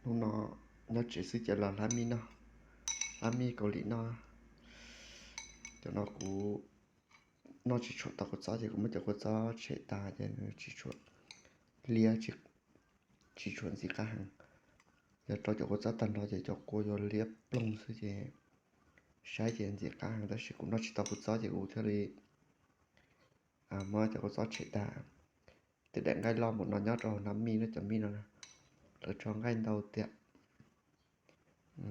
Hnub no nyob tsev xwb ces los hlab mij noj, hlab mij Kaus Lim noj. Cov no kuv noj tsis tshuam tau kua txob ces kuv muab cov kua txob tshem tas ces nws tsis tshuam liab, tsis tshuam ntxim qab heev. Yog rau cov kua txob tag nrho ces cov kua yuav liab ploog xwb ces saib ces ntxim qab heev, tab sis kuv noj tsis tau kua txob ces kuv thiaj li muab cov kua txob tshem tas. Tej daim nqaij loj npaum no nyob rau hauv hlab mij no, cov mij no lawv tso nqaij ntau tiag.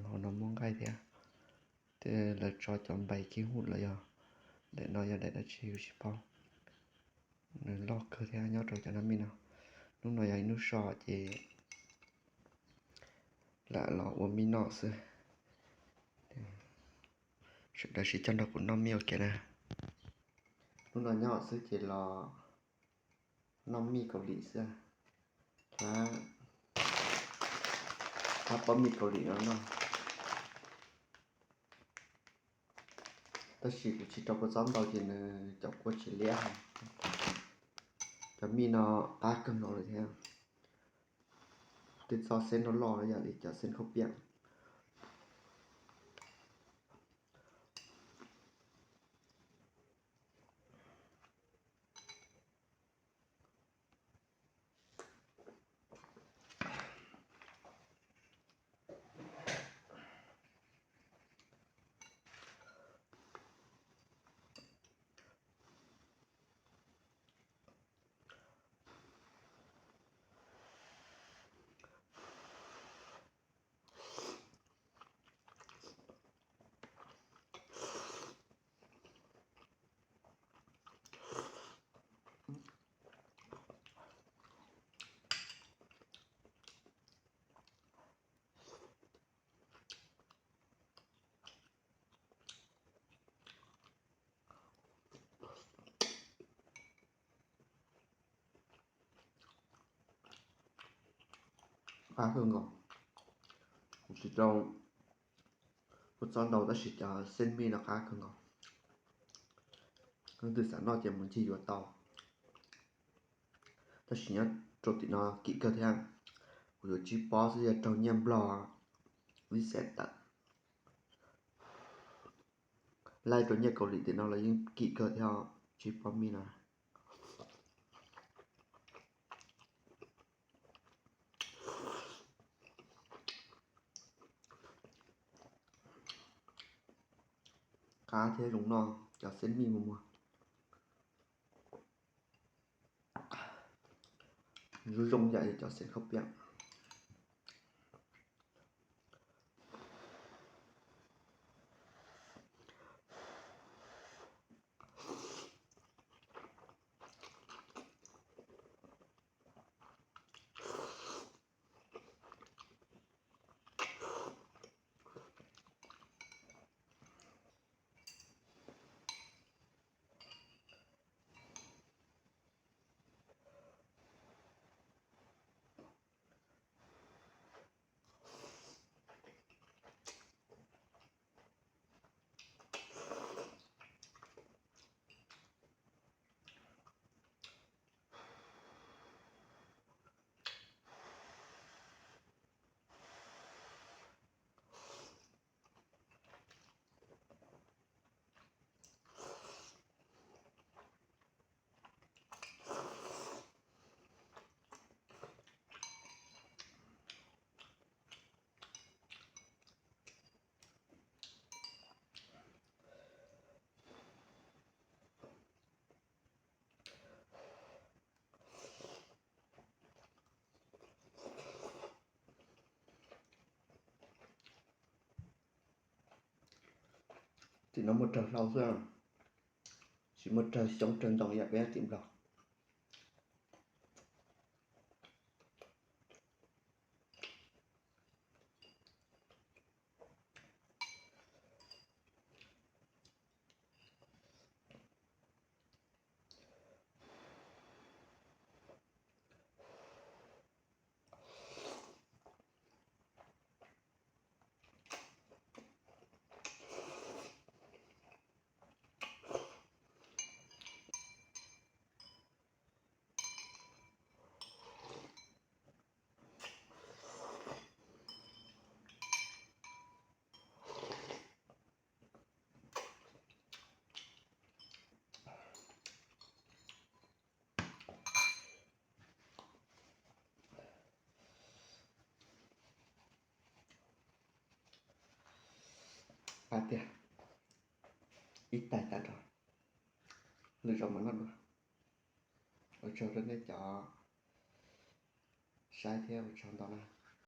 Hauv no muaj nqaij thiab. Tej lawv tso cov npais kiv hu los yog daim no yog daim dab tsi kuv tsis paub. Nws loj kawg thiab nyob rau cov hlab mij no. Hnub no yog ib hnub so ces lam los ua mij noj xwb. Sawv daws sib cog nrog kuv noj mij ua ke na. Hnub no nyob xwb ces los noj mij Kaus Lim xwb. Hlab, hlab pob mij Kaus Lim no noj. Tab sis kuv tsis rau kua txob ntau ces nws cov kua tsis liab heev. Cov mij no qab kawg nkaus li thiab. Tej txoj xeeb loj loj yam li cov xeeb khaub piam. Qab kawg nkaus. Kuv tsis rau kua txob ntau tab sis cov xeeb mij no qab kawg nkaus. Leej twg xav noj ces mus ncig yuav tau. Tab sis nyob rau tim no kim kawg thiab. Kuv yuav tsib pob xwb yog raug nyiaj Nplog ib xees tawm. Laij rau nyiaj Kaus Lim tim no los yeej kim kawg thiab, tsib pob mij no. Qab thiab zoo noj cov xeeb mij muag muag. Zoo zoo yam li cov xeeb khaub piam. Tim no muaj rawg hlau xwb, tsis muaj rawg xyoob rawg ntoo yam peb tim Nplog. tiag, ib tais tas nrho, lwm zaus mam noj dua. Ua tsaug rau nej cov saib thiab ua tsaug ntau na.